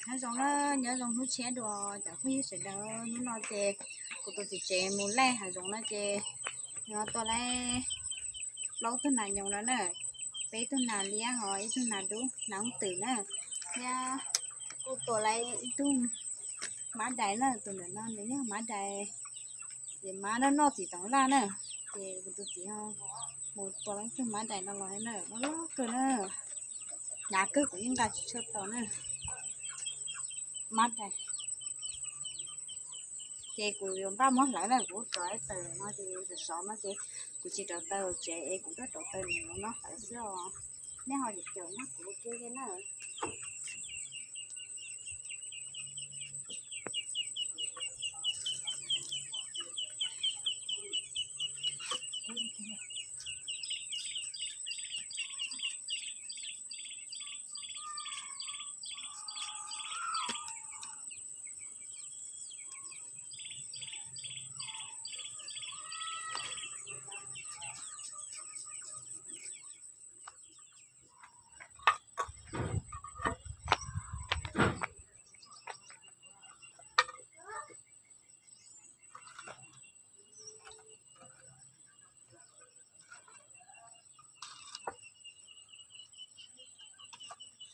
Nyob zoo na, nyob zoo hnub tshiab dua cov phooj ywg sawv daws. Hnub no ces kuv tus txiv tsev mus laij hav zoov no ces nws tua tau plaub tug nas nyoos no na, peb tug nas liab ho ib tug nas dub, nas hoob twm na, thiab kuj tua tau ib tug mab dais na, tus ntawm no nws yog mab dais, ces mab noj noj txiv toov laj na, ces kuv tus txiv mus tua tau ib tug mab dais no los na, loj loj kawg na, hnyav kawg kuv yeej nqa tsis tshua tau na, mab dais. Ces kuv yuav npaj muab hlawv na, kuv rauv ib taws no ces sov sov no ces kuv tsis rauv taws tsev es kuv tuaj rauv taws nws no hlawv xwb os. Nej ho caum caum nyob kuv ua ke thiab na.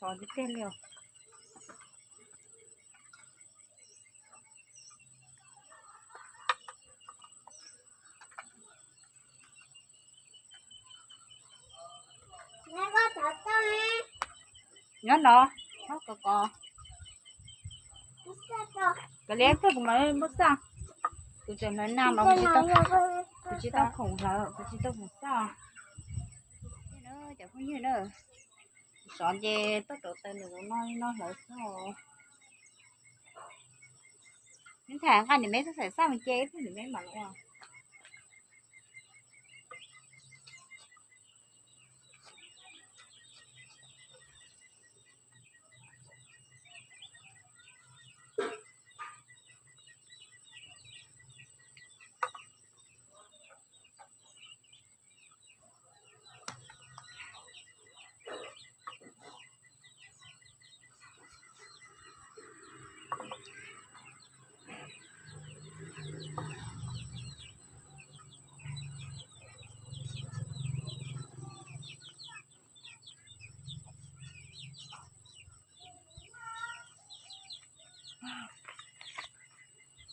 Sov tiag tiag li os. Nyob no, kov kov, kov liab kawg kuv mam muab xaj. Kuv tseem hlawv nag los kuv tsis tau khoom hlawv, kuv tsis tau khoom xaj. Cov phooj ywg na, sov ces tuaj rauv taws nws no hlawv xwb os. Neb txhais nqa niam meb xav xaj mus ces ib pliag niam meb mam los ua.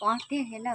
Pom tiag thiab na.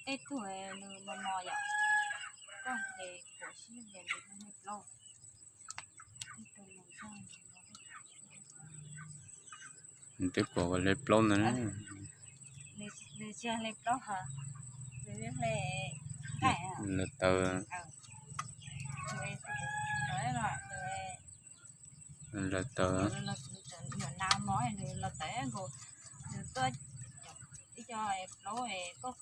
Tej tug nws mos mos yom, koj ces kuam sib ntes nws hle plaub. Tej tug nws zog, nws twb kuam hle plaub ntawd na. Nws tsis hle plaub hos, nws hle nqaij, lawv tawv. Lawv tawv. Nyuam nas mos nws los tawv nkaus, nws tuaj ib co plaub koj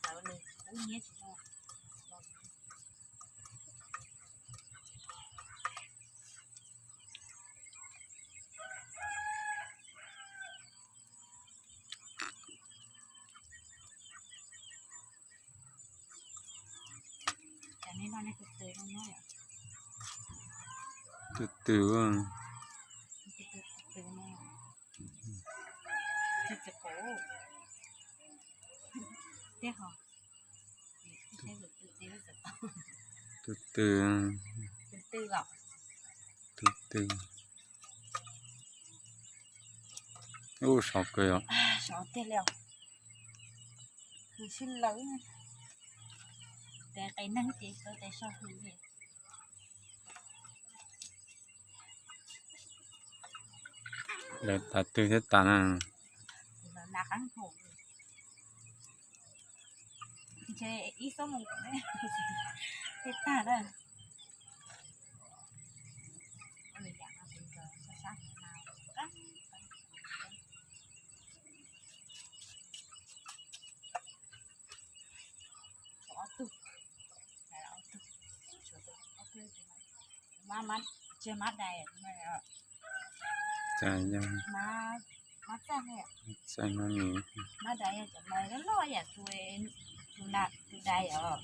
tawv nws kub nyiab tsis tau. Tw tw. Tw tw. Tw tw. Ub, sov kawg os. Sib lawv, tes qe neeg ces sawv tes sov hwm. Lawv tas twg thiab tas na. Ntshe ib xuab moos thiaj tag na. Ob tug, ob tug, tsis mab dais, mab txaj, mab dais cov no loj yam tus, tus dais os.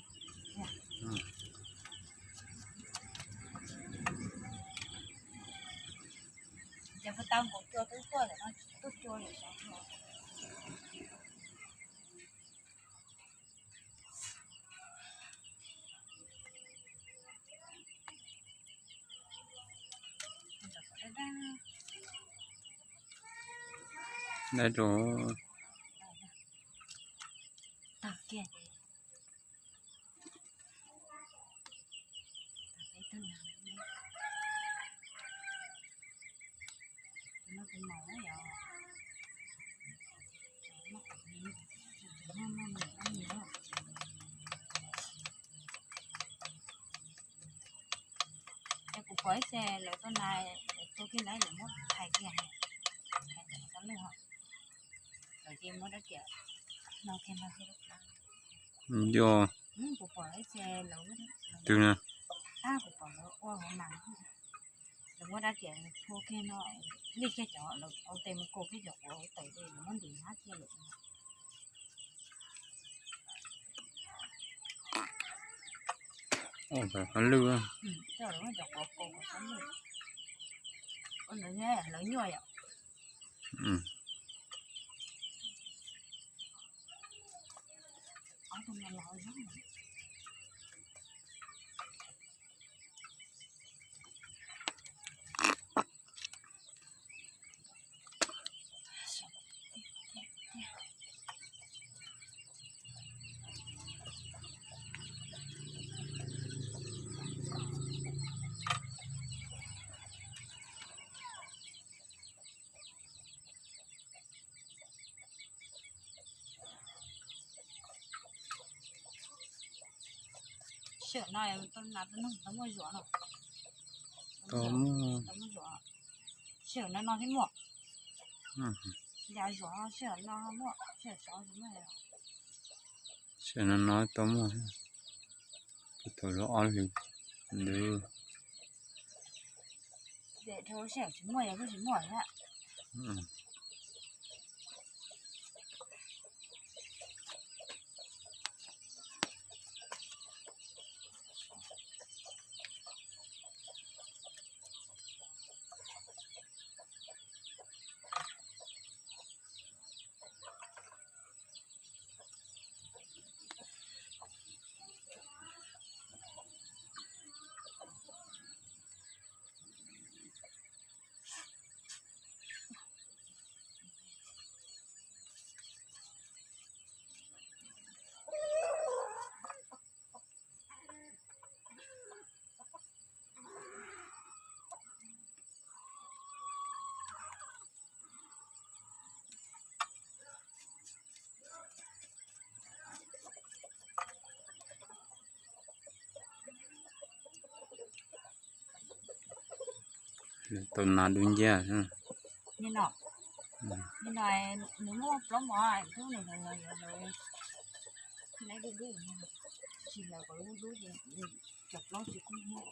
Ces puas tau nkaus cua twb tuaj lawm no, tuaj cua lawm xyov. Dai rau. Tag kiag. Es kuv pom ib txhia lawv tuaj na, lawv tuaj kiag lawv muab thaiv kiag, thaiv tau lawm ho, lawv ces muab rab riam no kiag no kiag. Yog kuv pom ib txhia lawv, twg na, kuv pom lawv ua hauv mas, lawv muab rab riam phua kiag no, lij kiag cov lawv ua tes mus kaus kiag cov quav hauv tawm ces lawv muab ntim hnab kiag lawm. Qhov lwj, lawv nyuaj yom. Sij hawm no tau nas tau noog tau muaj zuav no. Tau muaj zuav. Sij hawm no no thiaj muaj. Yam zuav sij hawm no muaj, sij hawm tsov tsis muaj. Sij hawm no no tau muaj. Tau lub ob hlis ntawd. Sij hawm tsis muaj yog kuj tsis muaj thiab. Tau nas dub nciab. Nws muaj plaub mov, tsis lawv kom lub dub ces cov plaub tsis kub hnub.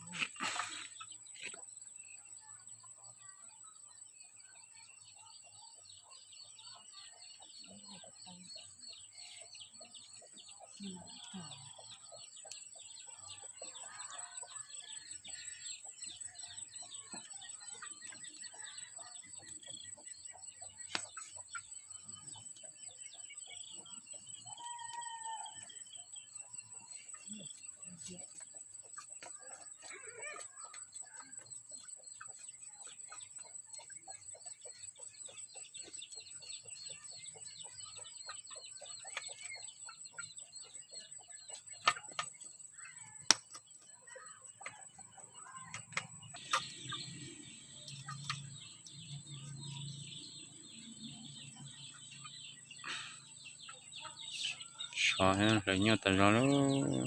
Sov hlawv nyuaj tas zog lawm.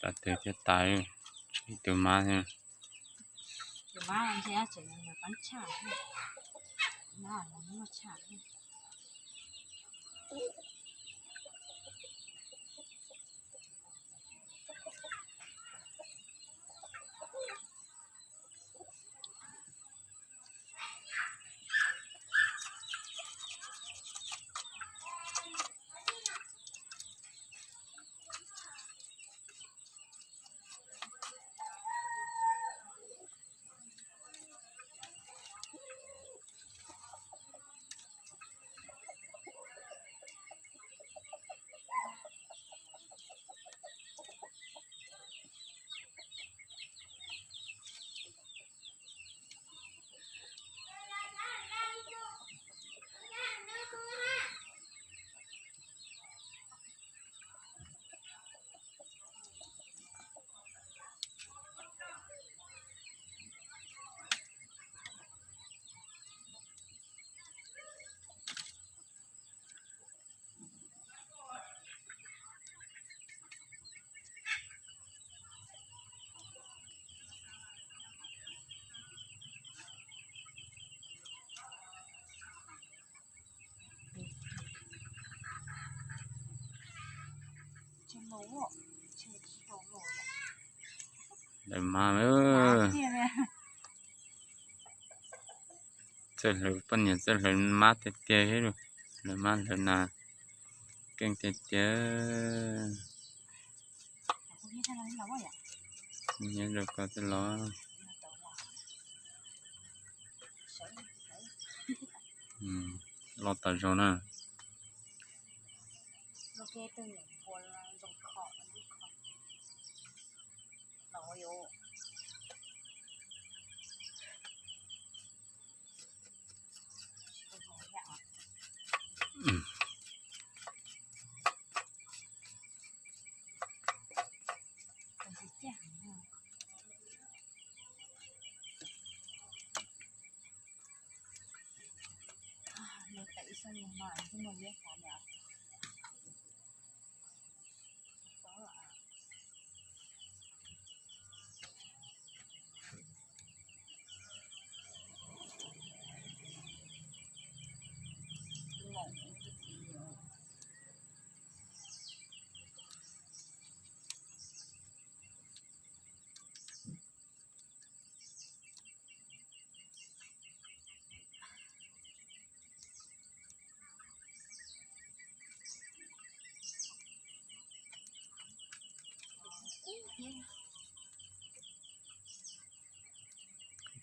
Tas twg thiaj tas, tshuav ib tug mab thiab. Lawv mab, txawj hlawv, poj niam txawj hlawv mab tiag tiag, hlawv mab hlawv nas keej tiag tiag. Nyob rau koj tej los. Los tas zog na.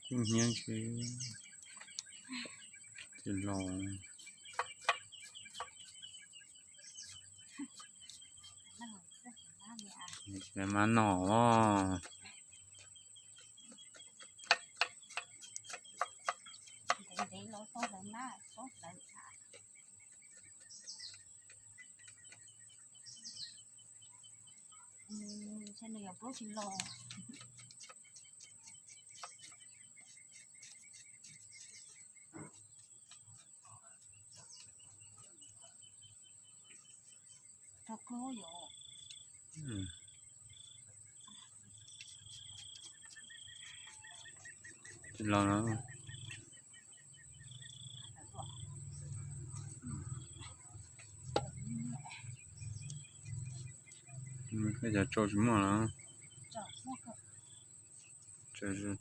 Kub hnyiab tsis, tsis los. Mab noj os. Los no. Koj cov tsau tsis muaj los?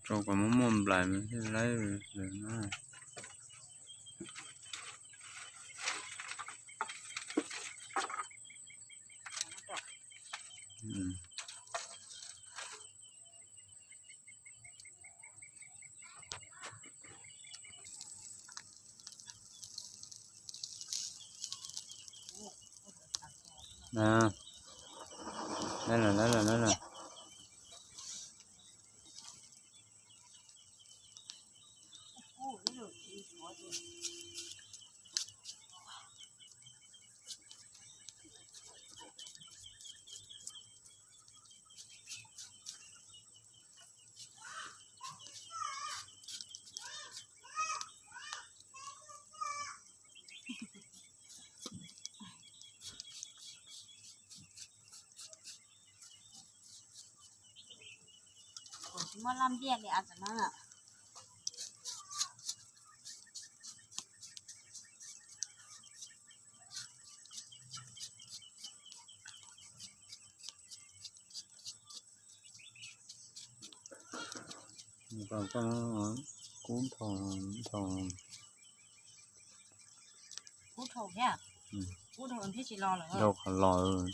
Tsau kom muaj muaj nplais mas thiaj laib lawm na. Laib lawm, laib lawm, laib lawm. Kuv tsis muaj laj ntiaj li a tam no. Kub dhau thiab, kub dhau thiab tsis los lawm. Dhau qhov los.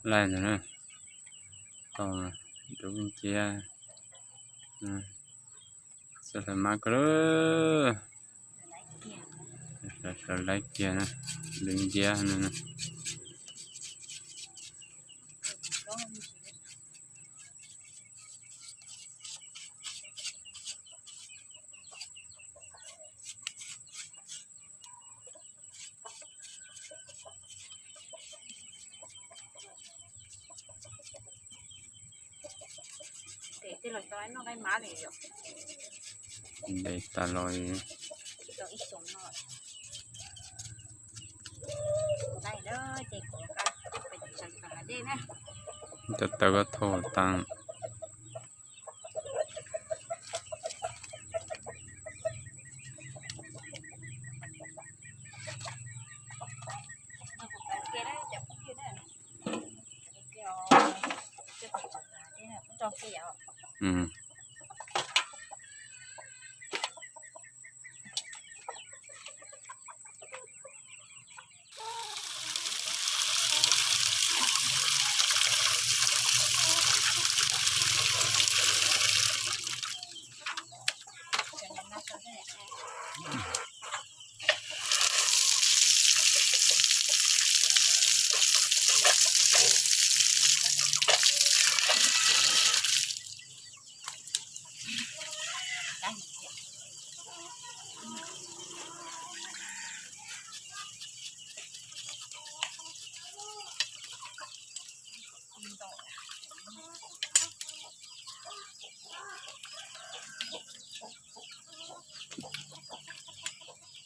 Laij ntawd na, tau, rub nciab, xav hlawv mab kawg lawm, hlawv laij kiag na, rub nciab no na. Ntes tas los. Cov tawv koj thau tas.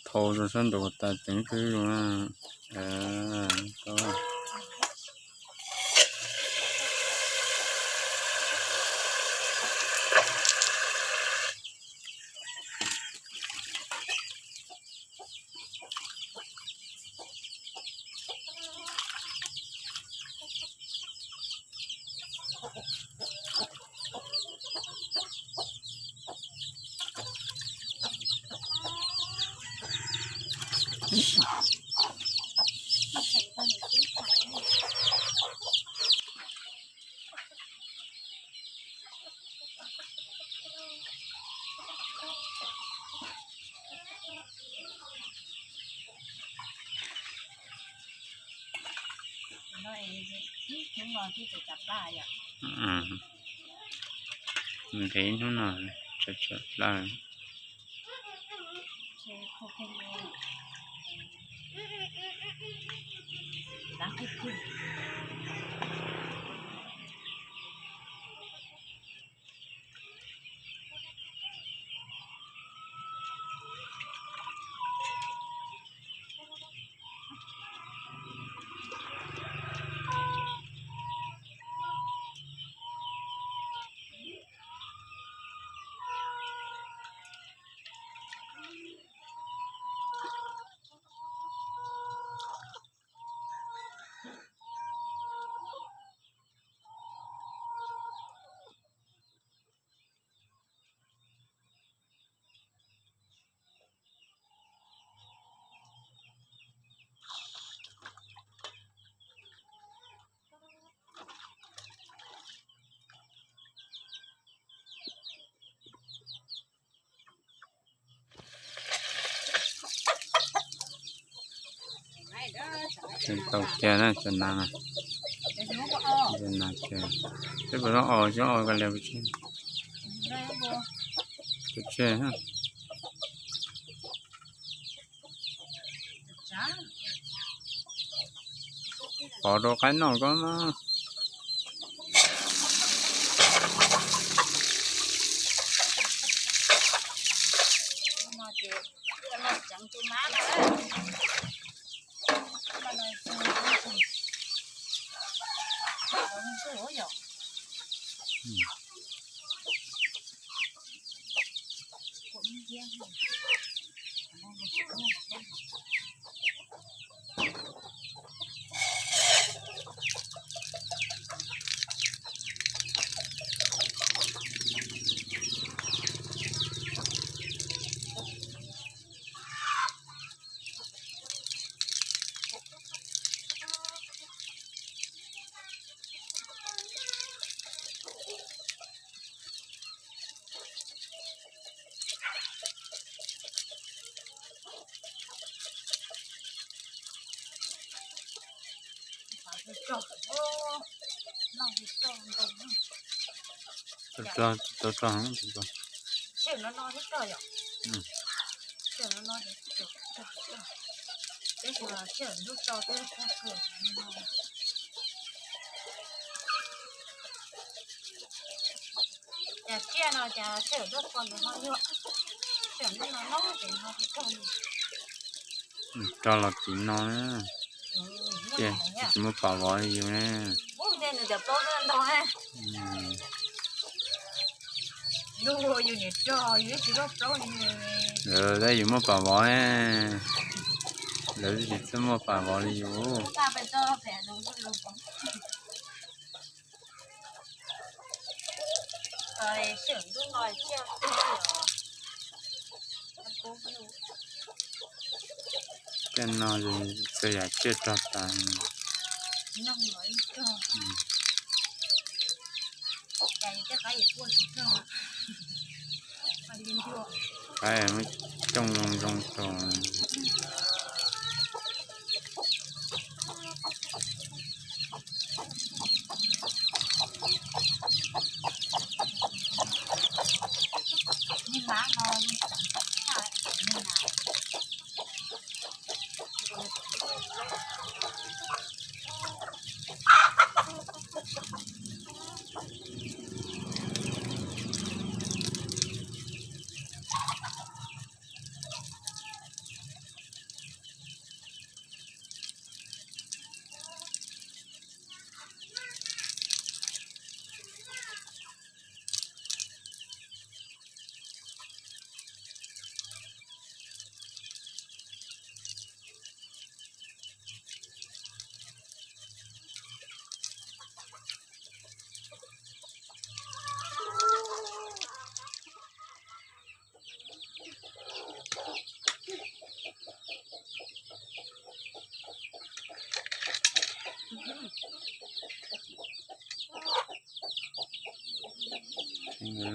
Thau rau sab nraud tas ceev kawg. Nqhis ib hnub no tsam tsam plab. Tsis tau kiag na, tsis nas, tsis nas kiag. Peb puas tau os, tsis os, kav liam pes tsawg. Pes tsawg. Pov rau qaib noj koj na. Tau rog, tau rog. Cas tsiaj no cas sawm tuaj qhua ntawd ho nyuaj, sawm ntawm no no ces ho rog. Rog los tiv no na, ces tsis muaj pam vov li yus ne. Ub, tej nws cov plaub ntau ne. Ntuj, yus niam rog yus tsis rog plaub li. Tab yus muaj pam vov ne, lawv tsis txawj muaj pam vov li yus. Tej no txhua yam tsiaj rog tas. Qaib muab cooj zoo zoo rau.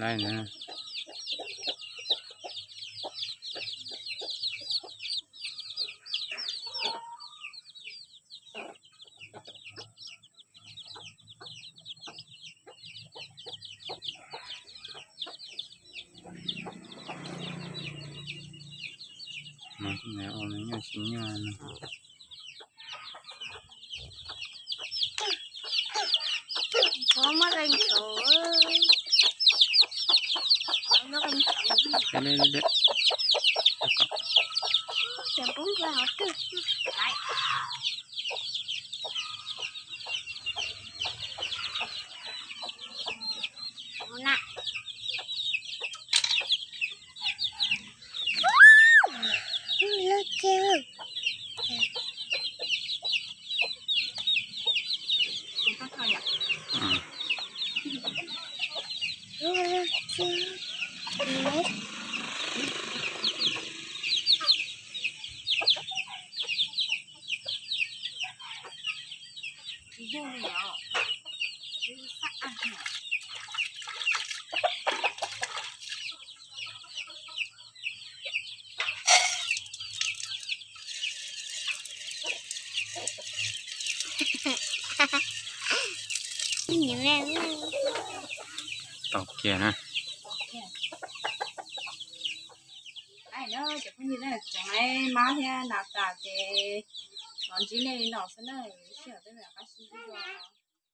Laij na. Ua me nyuaj tsis nyuaj no. Muab qee tsaus, muab qee tsaus. Ces poob rau hauv twg. Na. Tsis yog li os. Tau kiag na. Cov phooj ywg na, tseem mab thiab nas tas ces los ntsib nej li no xwb na, sij hawm peb mam qab sib ntsib dua.